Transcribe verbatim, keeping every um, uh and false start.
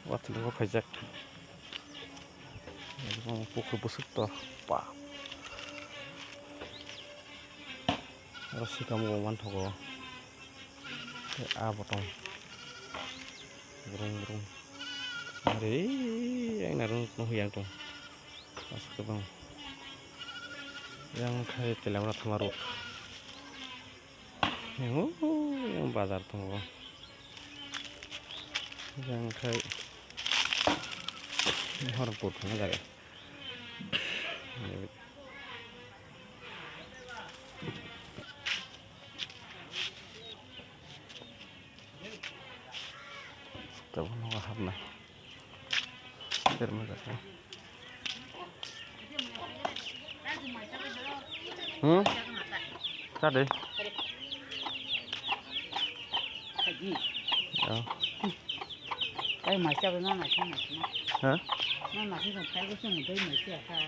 Watwi bo khaijak. Ekdom pukhur bwswk to. Pa. Oro sikamo bo manthogo. Tei abo tong. Brum brum. Are, ang narwk nukho yang tong. Aswk tong. Yang khai Teliamura thangma road. Yang, yang bazar tongo. Yang khai Horongpur thangma jaga. Tabuk nogo hapna. Terma jaga. Hmm? Tadi. Lagi. Oh. Kai maisa ba na maisa maisa. Ha? Na maisa sa kai ko sung dai maisa ha.